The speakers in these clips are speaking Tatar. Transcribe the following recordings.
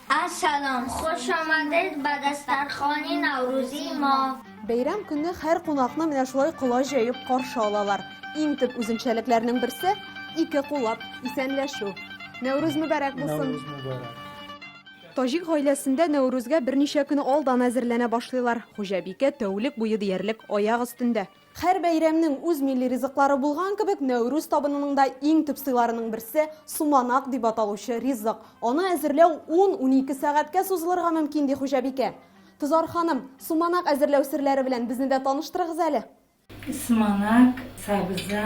Ассалам, хуш омадед ба дастархони Наврузи мо. Бәйрәм көнне һәр кунакны менә шулай колач җәеп каршы алалар. Иң төп үзенчәлекләрнең берсе, ике куллап исәнләшү. Нәүрүз мөбарәк булсын! Нәүрүз мөбарәк! Таҗик гаиләсендә Нәүрүзгә берничә көн алдан әзерләнә башлыйлар. Хуҗабикә тәүлек буе диярлек аяк өстендә. Һәр бәйрәмнең үз милли ризыклары булган кебек, Нәүрүз табынының да иң төп сыйларының берсе, суманак дип аталучы ризык. Аны әзерләү ун-унике сәгатькә сузылырга мөмкин, ди хуҗабикә. Тозар ханым, суманак әзерләү серләре белән безне дә таныштырыгыз әле. Суманак, сабза.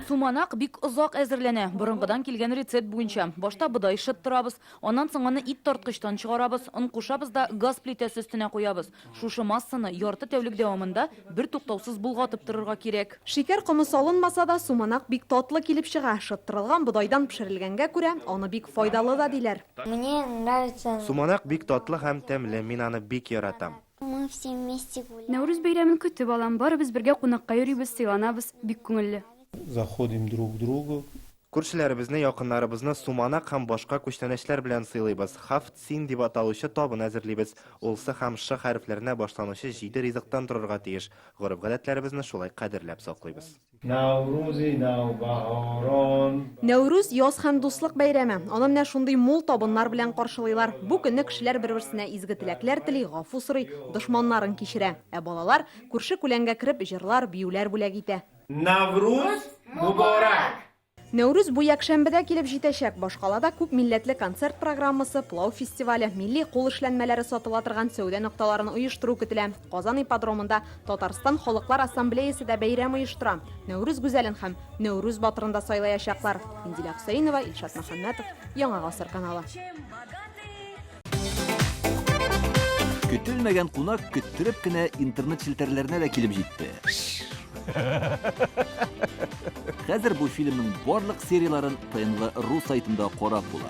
Суманак бик озак әзерләнә. Борынгыдан килгән рецепт буенча. Башта бодай шыттырабыз, аннан соң аны ит тарткычтан чыгарабыз, он кушабыз да газ плитәсе өстенә куябыз. Шушы массаны ярты тәүлек дәвамында бертуктаусыз болгатып торырга кирәк. Шикәр комы салынмаса да, суманак бик татлы килеп чыга. Шыттырылган бодайдан пешерелгәнгә күрә, аны бик файдалы да диләр. Мне нравится. Суманак бик татлы һәм тәмле, мин аны бик яратам. Мы все вместе гуляем. Нәүрүз бәйрәмен көтеп алам, барыбыз бергә кунакка йөрибез, сыйланабыз, бик күңелле. Заходим друг к другу. Күршеләребезне, якыннарыбызны суманак һәм башка күчтәнәчләр белән сыйлыйбыз. Хафт син дип аталучы табын әзерлибез. Ул сы һәм шы хәрефләренә башланучы җиде ризыктан торырга тиеш. Гореф-гадәтләребезне шулай кадерләп саклыйбыз. Нәүрүзи нәүбаһарон. Нәүрүз, яз һәм дуслык бәйрәме. Аны менә шундый мул табыннар белән каршылыйлар. Бу көнне кешеләр бер-берсенә изге теләкләр тели, гафу сорый, дошманнарын кичерә. Ә балалар, күрше-күләнгә кереп, җырлар, биюләр бүләк итә. Навруз мубарак! Нәүрүз бу якшәмбедә килеп җитәчәк. Башкалада күп милләтле концерт программасы, пылау фестивале, милли кул эшләнмәләре сатыла торган сәүдә нокталарын оештыру көтелә. Казан ипподромында Татарстан Халыклар Ассамблеясе дә бәйрәм оештыра. Нәүрүз гүзәлен һәм Нәүрүз батырын да сайлаячаклар. Инзилә Хөсәенова, Илшат Мөхәммәтов, Яңа гасыр каналы. Көтелмәгән кунак көттереп кенә интернет челтәрләренә дә килеп җитте. Хәзер бу фильмның барлык серияләрен ТНВ ру сайтында карап була.